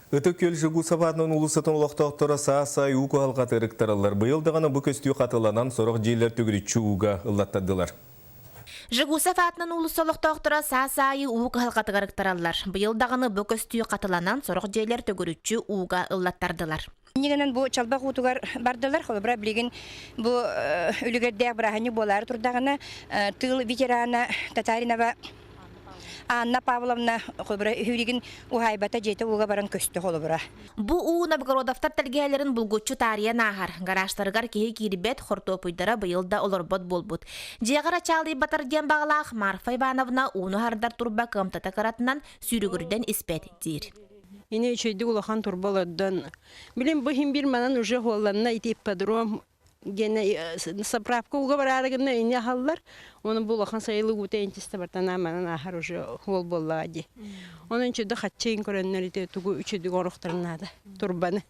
Ытык Күөл Жегусов аатынан уулуссатын олохтоохторо саас-сай уу кыһалҕата ырыктараллар. Быйыл даҕаны бу көстүү хатыланан, сорох дьиэлэр төгүрүччү ууга ыллаттардылар. Жегусов аатынан уулусса олохтоохторо саас аайы уу кыһалҕатыгар ыктараллар. Быйыл даҕаны бу көстүү хатыланан, сорох дьиэлэр төгүрүччү ууга ыллаттардылар. Иннигинэн бу чалбах уутугар бардылар. Холобура, билигин бу үлүгэрдээх бырааһынньык буолаары турдаҕына, тыыл ветерана Татаринова Анна Павловна холобура үһүригин уһаайбата дьиэтэ ууга баран көстө холобура. Бу уу Новгородовтар тэлгэһэлэрин булгуччу таарыйан ааһар. Гаражтарыгар киһи киирбэт, хортуопуйдара быйыл да олорбот буолбут. Дьиэҕэр ачаалыйбатар диэн баҕалаах Марфа Ивановна ууну аһардар турба кыамтата кыратынан сүүрүгүрдэн испэт диир. Ини үчүгэйдик улахан турба олордон. Билин бу иһин биир манан уже хуолланна ити ипподром диэн заправка уга бараары гына ини аһаллар. Оны бу улахан сайылык уута интисте бартана манан аһар уже хуол буоллаҕа дии. Онон үчүгэй хаччыйын көрөннөр ити тугу үчүгэй оҥоруохтарын наада турбаны.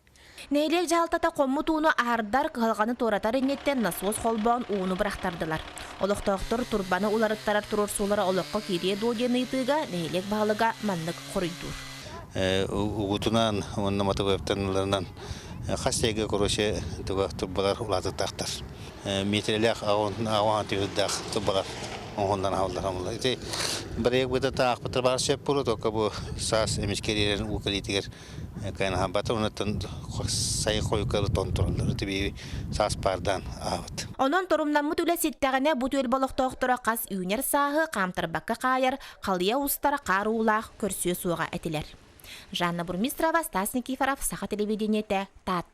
Нэһилиэк дьаһалтата хоммут ууну аһардар, кыһалҕаны туоратар инниттэн насос холбоон ууну бырахтардылар. Олохтоохтор турбаны уларыттарар туруорсуулара олоххо киириэ дуо диэн ыйытыыга нэһилиэк баһылыга маннык хоруйдуур. Угутунан уонна мотовыаптаныыларынан хас сиэгэ короче туга турбалар улаатыктаахтар. Метрэлээх аҕаан түһүрдээх турбалар оҥоһуннан аһаллар амыллар. Ити бырайыак быта таахпытар баар сөп буолуо, только бу саас эмискэ киирэн уу кэлиитигэр Кайнаһабата онуттан сайын хойукка тонтороллор тибии саас паардаан аабыт. Онон торумнаммыт үлэ ситтэҕинэ бу түөлбэ олохтоохторо хас үүнэр сааһы хаамтарбакка хаайар, халыйа устар хаар уулаах көрсүө суоҕа этилэр. Жанна Бурмистрова, Стас Никифоров, Саха телевидениетэ, Таатта.